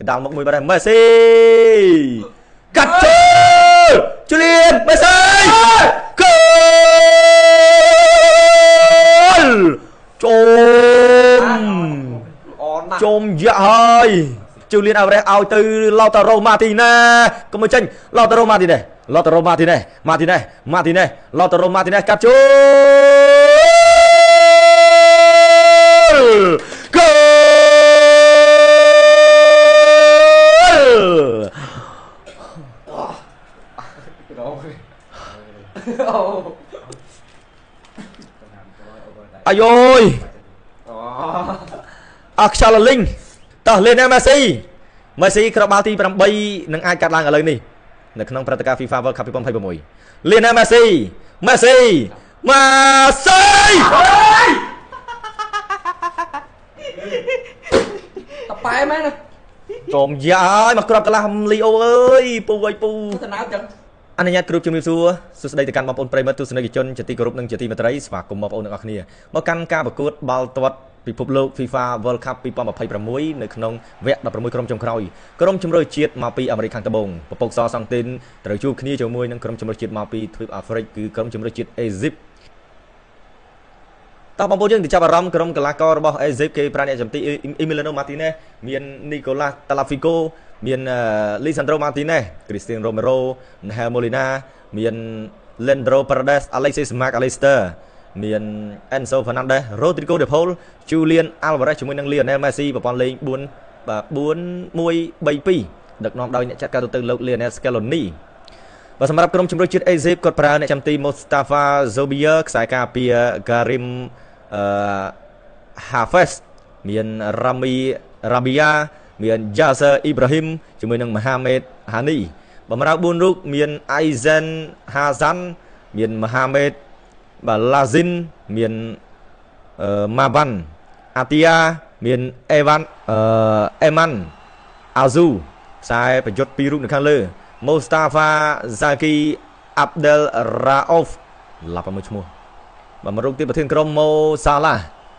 កណ្ដាលមុខមួយបាត់ហើយមេស៊ីកាត់ជើជូលៀនមេស៊ីគោលជុំជុំយ៉ាហើយជូលៀនអាវ៉ារ៉េសឲ្យទៅឡូតារ៉ូម៉ាទីណេកុំមកចេញឡូតារ៉ូម៉ាទីណេឡូតារ៉ូម៉ាទីណេម៉ាទីណេម៉ាទីណេឡូតារ៉ូម៉ាទីណេកាត់ជូលគោលអាយយអខ្យល់លីងតោះលេនមេស៊ីមេស៊ីគ្រាប់បាល់ទី8នឹងអាចកាត់ឡើងឥឡូវនេះនៅក្នុងព្រឹត្តិការណ៍ FIFA World Cup 2026លៀនមេស៊ីមេស៊ីមេស៊ីតប៉ែមែនចំយ៉ាហើយមកគ្រាប់កន្លះលីអូអើយពូអើយពូទៅណៅចឹងអនុញ្ញាតគ្រប់ជំរាបសួរសួស្តីទៅកាន់បងប្អូនប្រិយមិត្តទស្សនិកជនជាទីគោរពនិងជាទីមេត្រីស្វាគមន៍បងប្អូនទាំងអស់គ្នាមកកាន់ការប្រកួតបាល់ទាត់ពិភពលោក FIFA World Cup 2026នៅក្នុងវគ្គ16ក្រុមចុងក្រោយក្រុមជម្រើសជាតិមកពីអាមេរិកខាងត្បូងពពកសសង់ទីនត្រូវជួបគ្នាជាមួយនឹងក្រុមជម្រើសជាតិមកពីទ្វីបអាហ្វ្រិកគឺក្រុមជម្រើសជាតិអេស៊ីបតោះបងប្អូនយើងទៅចាប់អារម្មណ៍ក្រុមកីឡាកររបស់អេស៊ីបគេប្រាអ្នកចំទីអ៊ីមីលីណូម៉ាទីណេសមាននីកូឡាតាឡាហ្វីកូមានលីសាន់ដ្រូម៉ាទីណេសគ្រីស្ទៀនរ៉ូមេរ៉ូណែលម៉ូលីណាមានឡេនដ្រូប៉ារ៉ាដេសអាឡិចស៊ីសម៉ាកអាឡេស្ទ័រមានអេនសូហ្វឺណាន់ដេសរ៉ូឌ្រីកូដេផូលជូលៀនអាល់វ៉ារ៉េសជាមួយនឹងលីអូណែលមេស៊ីប្រព័ន្ធលេង4បាទ4 1 3 2ដឹកនាំដោយអ្នកចាត់ការទូទៅលោកលីអូណែលស្កេឡូនីបាទសម្រាប់ក្រុមជម្រើសជាតិអេស៊ីបគាត់ប្រើអ្នកចាំទីម៉ូស្តាហ្វាហ្សូប៊ីយ៉ាខ្សែការពារការីមហាហ្វេសមានរ៉ាមីរ៉ាប៊ីយ៉ាមានយ៉ាសឺអ៊ីប្រាហ៊ីមជាមួយនឹងម៉ូហាមេតហានីបំរើ4រូបមានអៃហ្សិនហាសាន់មានម៉ូហាមេតបាទឡាស៊ីនមានម៉ាវ៉ាន់អាទីយ៉ាមានអេវ៉ាន់អេម៉ាន់អាស៊ូខ្សែប្រយុទ្ធ2រូបនៅខាងលើម៉ូស្តាហ្វាហ្សាគីអាប់ដេលរ៉ាអូហ្វឡាប់មួយឈ្មោះបាទមួយរូបទៀតប្រធានក្រុមម៉ូសាឡា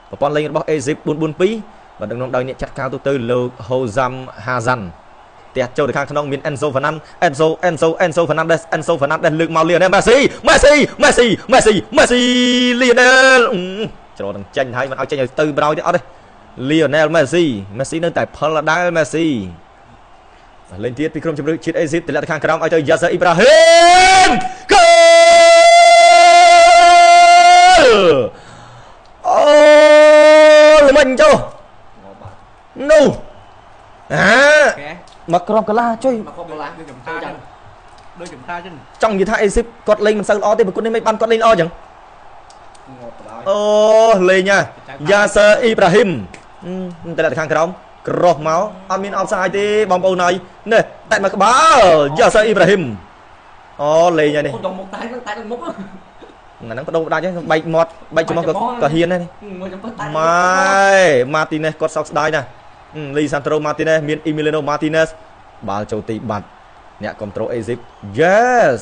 ប្រព័ន្ធលេងរបស់អេស៊ីប442បាទដឹកនាំដោយអ្នកចាត់ការទូទៅលោកហូហ្សាំហាហ្សាន់ផ្ទះចូលទៅខាងក្នុងមានអេនសូហ្វឺណាន់អេនសូអេនសូអេនសូហ្វឺណាន់ដេសអេនសូហ្វឺណាន់ដេសលើកមកលៀនមេស៊ីមេស៊ីមេស៊ីមេស៊ីមេស៊ីលៀនច្រនឹងចេញហើយមិនឲ្យចេញឲ្យទៅប្រោយទេអត់ទេលីអូណែលមេស៊ីមេស៊ីនៅតែផលដដែលមេស៊ីលេងទៀតពីក្រុមជម្រើសជាតិអេស៊ីបទម្លាក់ទៅខាងក្រោមឲ្យទៅយ៉ាសឺអ៊ីប្រាហ៊ីមគោលអូល្មិញចូលនោះអាមកក្រុមកលាជួយមកក្រុមកលាដូចចំថាចឹងដូចចំថាចឹងចង់និយាយថាអេស៊ីបគាត់លេងមិនសូវល្អទេប្រគុណនេះមិនបានគាត់លេងល្អចឹងអូលេងណាយ៉ាសឺអ៊ីប្រាហ៊ីមតែទៅខាងក្រោមក្រោះមកអត់មានអបសាយទេបងប្អូនហើយនេះតែមកក្បាលយ៉ាសឺអ៊ីប្រាហ៊ីមអូលេងហើយនេះមុខតែតែមុខហ្នឹងបដូរដាច់ហ្នឹងបែកមាត់បែកច្រមុះក៏ហ៊ានដែរម៉ែម៉ាទីណេសគាត់សោកស្ដាយណាស់លីសាន់ដ្រូម៉ាទីណេសមានអ៊ីមីលីណូម៉ាទីណេសបាល់ចូលទីបាត់អ្នកគ្រប់ត្រូលអេស៊ីប Yes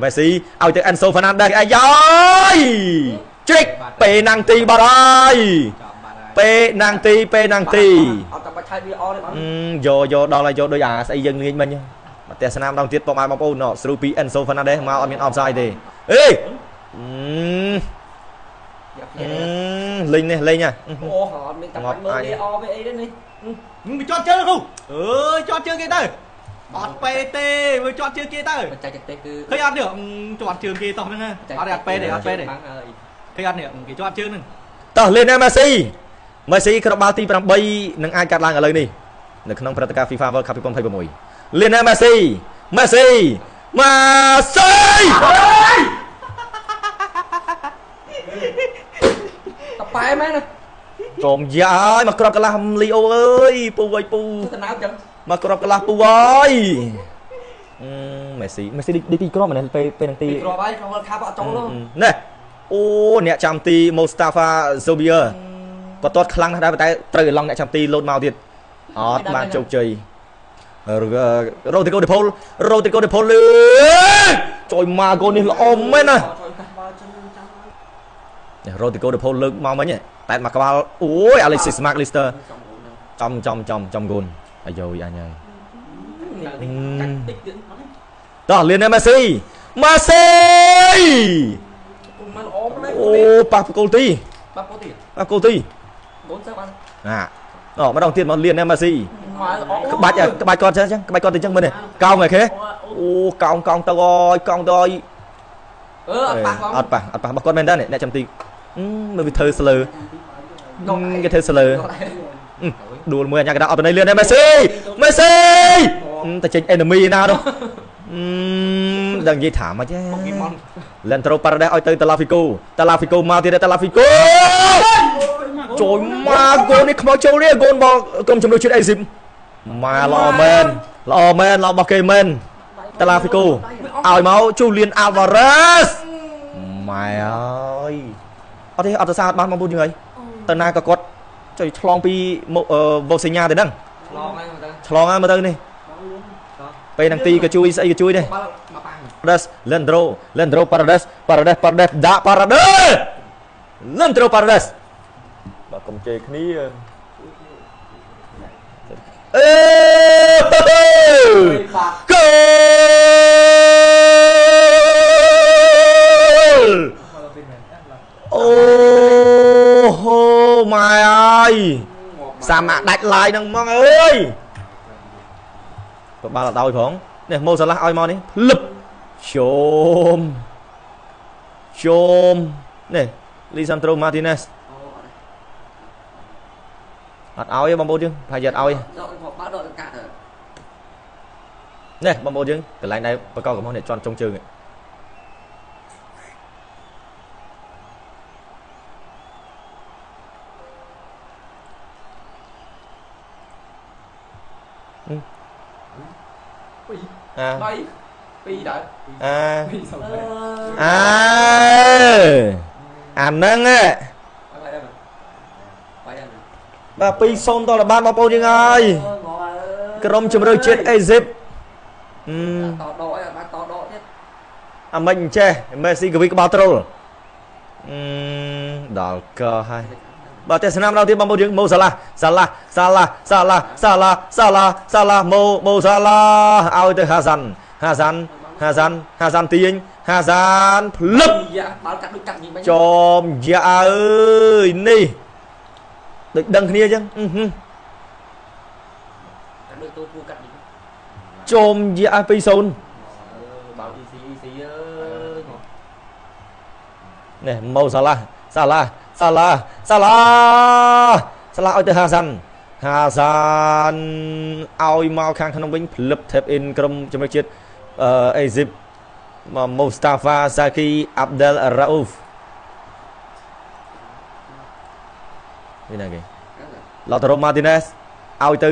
មេស៊ីឲ្យទៅអេនសូហ្វឺណាន់ដេសអាយយជ្រិកពេណាំងទីបាត់ហើយពេណាំងទីពេណាំងទីអត់តែបាច់ឆៃវាអត់ទេបងយកដល់ហើយយកដូចអាស្អីយើងងាយមិញមកទស្សនាម្ដងទៀតបងប្អូនស្រូពីអេនសូហ្វឺណាន់ដេសមកអត់មានអបសាយទេអេលេងនេះលេងហ่ะអូអត់មានតែបាច់មើលនេះអវាអីទេនេះវាជាប់ជើងគ្រូអើយជាប់ជើងគេទៅអត់ពេទេវាជាប់ជើងគេទៅបច្ចេកទេសគឺឃើញអត់នេះជាប់ជើងគេតោះហ្នឹងអត់ទេអត់ពេទេអត់ពេទេឃើញអត់នេះគេជាប់ជើងហ្នឹងតោះលេងមេស៊ីមេស៊ីគ្រាប់បាល់ទី8នឹងអាចកាត់ឡើងឥឡូវនេះនៅក្នុងព្រឹត្តិការណ៍ FIFA World Cup 2026លៀនមេស៊ីមេស៊ីមេស៊ីតប៉ែមែនចំយ៉ាហើយមកគ្រាប់កន្លះលីអូអើយពូអើយពូទៅណៅចឹងមកគ្រាប់កន្លះពូអើយមេស៊ីមេស៊ីឌីទីគ្រាប់មែនពេលពេលនឹងទីគ្រាប់ហើយក្នុង World Cup អត់ចូលនេះអូអ្នកចាំទីម៉ូស្តាហ្វាហ្សូប៊ីយ៉ាគាត់ទាត់ខ្លាំងណាស់ដែរតែត្រូវឲ្យឡង់អ្នកចាំទីលោតមកទៀតអត់បានជោគជ័យរ៉ូឌ្រីកូដេផូលរ៉ូឌ្រីកូដេផូលលើជួយម៉ាកូនេះល្អមែនណារ៉ូឌ្រីកូដេផូលលើកមកមិញតែមកក្បាលអូយអាឡិចស៊ីសម៉ាកលីស្ទ័រ ចំចំចំចំគូនអាយយអញហើយតោះលៀនមេស៊ីម៉ាសេអូប៉ះគោលទីប៉ះគោលទីប៉ះគោលទី គោលទៅបានណាអូម្ដងទៀតមកលៀនមេស៊ីក្បាច់ក្បាច់គាត់ចឹងក្បាច់គាត់ទៅចឹងមើលនេះកោងហ៎គេអូកោងកោងទៅអើយកោងទៅអើយ អឺអត់ប៉ះ អត់ប៉ះអត់ប៉ះរបស់គាត់មែនតើអ្នកចាំទីមើលវាធ្វើស្លើគេធ្វើស្លើដួលមួយអញ្ញាកដាអត់ទៅលឿនមេស៊ីមេស៊ីតែចេញ enemy ណានោះដឹងនិយាយថាម៉េចលែនត្រូប៉ារ៉ាដេសឲ្យទៅតាឡាហ្វីកូតាឡាហ្វីកូមកទៀតតាឡាហ្វីកូចូលមកគោលនេះខ្មោចចូលនេះគោលរបស់ក្រុមជំនួយជាតិអេស៊ីបមកល្អមែនល្អមែនល្អរបស់គេមែនតាឡាហ្វីកូឲ្យមកជូលៀនអាល់វ៉ារ៉េសម៉ែអើយអត់ទេអត់សរសើរបានបងប្អូនយើងហើយទៅណាក៏គាត់ចុយឆ្លងពីវ៉ូសេញ៉ាទៅហ្នឹង ឆ្លងហើយមើលទៅ ឆ្លងហើយមើលទៅនេះពេលនឹងទីក៏ជួយស្អីក៏ជួយដែរ Paredes Leandro Leandro Paredes Paredes Paredes ដាក់ Paredes Leandro Paredes បាទកុំជេរគ្នាអេគោលអូហូម៉ែអើយសាមដាច់ឡាយហ្នឹងហ្មងអើយក៏បាល់អត់ឲ្យផងនេះម៉ូសាឡាឲ្យមកនេះភ្លឹបជុំជុំនេះលីសាន់ត្រូម៉ាទីណេសអត់ឲ្យទេបងប្អូនយើងប្រហែលជាអត់ឲ្យនេះបងប្អូនយើងកន្លែងដែលបកកំហុសនេះជន់ចុងជើងអា 3 2ដែរ អាអាអាហ្នឹងបាទ 2-0 តរបានបងប្អូនយើងហើយក្រុមជម្រើសជាតិអេស៊ីប តដកអីបានតដកទៀត អាមិនចេះមេស៊ីកវីក្បាលត្រុលដល់កហើយបាទទេសនាម្ដងទៀតបងប្អូនយើងម៉ូសាឡាសាឡាសាឡាសាឡាសាឡាសាឡាសាឡាម៉ូម៉ូសាឡាឲ្យទៅហាសាន់ហាសាន់ហាសាន់ហាសាន់ទាញហាសានភ្លឹប បាល់កាត់ដូចកាត់ញីបាញ់ ចមយ៉ាអើយនេះដូចដឹងគ្នាអញ្ចឹង កាត់ដូចទូពូកាត់ញី ចមយ៉ា 2-0 បាល់ easy easy អើយនេះម៉ូសាឡាសាឡាសាឡាសាឡាសាឡាឲ្យទៅហាសាន់ហាសានឲ្យមកខាងក្នុងវិញភ្លឹប tap in ក្រុមជម្រើសជាតិអេស៊ីបមូស្តាហ្វាសាគីអាប់ដេលរ៉ាអ៊ូហ្វនេះណាគេឡូតារ៉ូម៉ាទីណេសឲ្យទៅ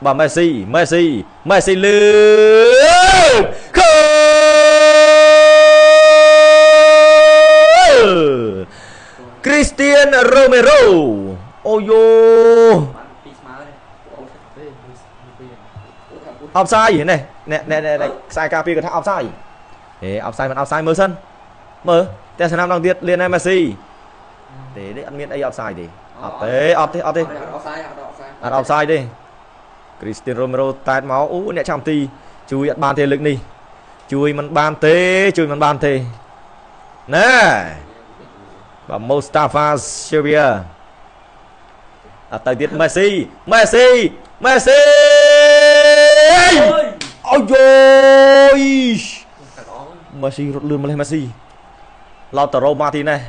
បាទមេស៊ីមេស៊ីមេស៊ីលឺគោលគ្រីស្ទៀនរ៉ូមេរ៉ូអូយ៉ូអបសាយនេះអ្នកអ្នកខ្សែការពារគាត់ថាអបសាយហេអបសាយមិនអបសាយមើលសិនមើលតែស្នាមដងទៀតលៀនមេស៊ីទេនេះអត់មានអីអបសាយទេអត់ទេអត់ទេអត់ទេអត់អបសាយទេគ្រីស្ទៀនរ៉ូមេរ៉ូតែតមកអូអ្នកចាំទីជួយអត់បានទេលើកនេះជួយមិនបានទេជួយមិនបានទេណែបាទម៉ូស្តាហ្វាសេវីយ៉ាអត់ទៅទៀតមេស៊ីមេស៊ីមេស៊ីអូយយមេស៊ីរត់លឿនម្លេះមេស៊ីឡូតារ៉ូម៉ាទីណេស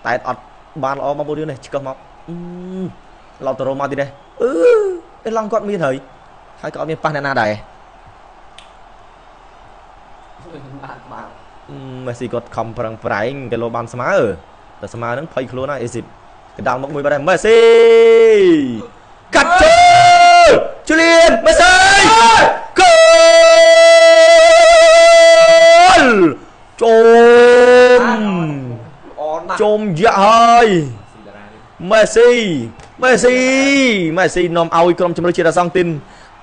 តែអត់បានល្អបងប្អូនយើងនេះឆ្កឹះមកឡូតារ៉ូម៉ាទីណេសអឺអេឡង់គាត់មានហើយហើយក៏អត់មានប៉ះអ្នកណាដែរមេស៊ីគាត់ខំប្រឹងប្រែងគេលោបានស្មើតែស្មើនឹងភ័យខ្លួនហើយអេស៊ីបកណ្ដាលមកមួយបាត់ហើយមេស៊ីកាត់ចូលជូលៀនមេស៊ីគោលចូលជុំយ៉ាហើយមេស៊ីមេស៊ីមេស៊ីនាំឲ្យក្រុមជម្រើសជាតិអាសង់ទីន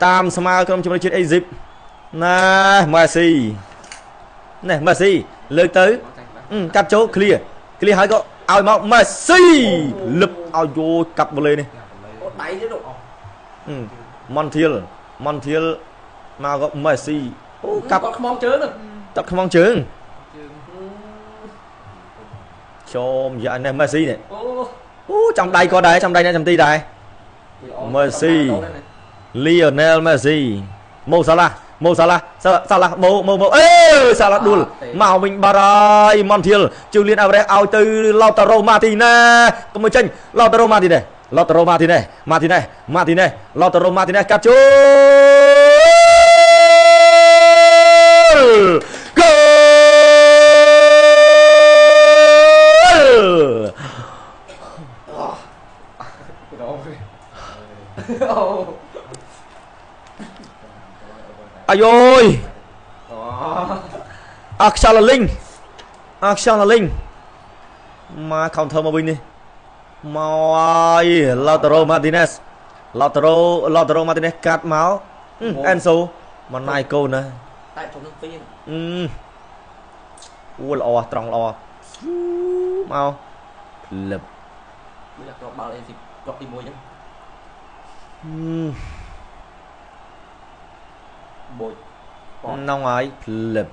តាមស្មើក្រុមជម្រើសជាតិអេស៊ីបណាមេស៊ីនេះមេស៊ីលើកទៅកាត់ចូលឃ្លៀឃ្លៀហើយក៏ឲ្យមកមេស៊ីលឹបឲ្យយោកាត់បូលេនេះ អូដៃទៀតអូ ម៉ុនធៀល ម៉ុនធៀលមកក៏មេស៊ី អូ កាប់ គាត់ខ្មងជើង តាត់ខ្មងជើងចូលយ៉ា នេះមេស៊ីនេះ អូ អូ ចំដៃគាត់ដែរ ចំដៃអ្នកចំទីដែរ មេស៊ី លីអូណែលមេស៊ី ម៉ូសាឡា ម៉ូសាឡា សាឡា ម៉ូ ម៉ូ ម៉ូ អេ សាឡាដួលមកវិញបាត់ហើយ។ ម៉ុនធៀល ជូលៀនអាវ៉ារ៉េសឲ្យទៅឡូតារ៉ូម៉ាទីណេ កុំចេញ ឡូតារ៉ូម៉ាទីណេ ឡូតារ៉ូម៉ាទីណេ ម៉ាទីណេ ម៉ាទីណេ ឡូតារ៉ូម៉ាទីណេ កាត់ចូល ហ្គោល! អាយយ អាខ្យល់លីង អាខ្យល់លីងមក counter មកវិញនេះមកហើយ ឡូតារ៉ូម៉ាទីណេស ឡូតារ៉ូ ឡូតារ៉ូម៉ាទីណេសកាត់មក អេនសូមកណៃកូនណា តែជុំនឹងពីរ អឺអូ ល្អត្រង់ ល្អមក ផ្លឹប ដូចគ្រាប់បាល់អេស៊ីគ្រាប់ទី1អញ្ចឹង បូច នងហើយ ផ្លឹប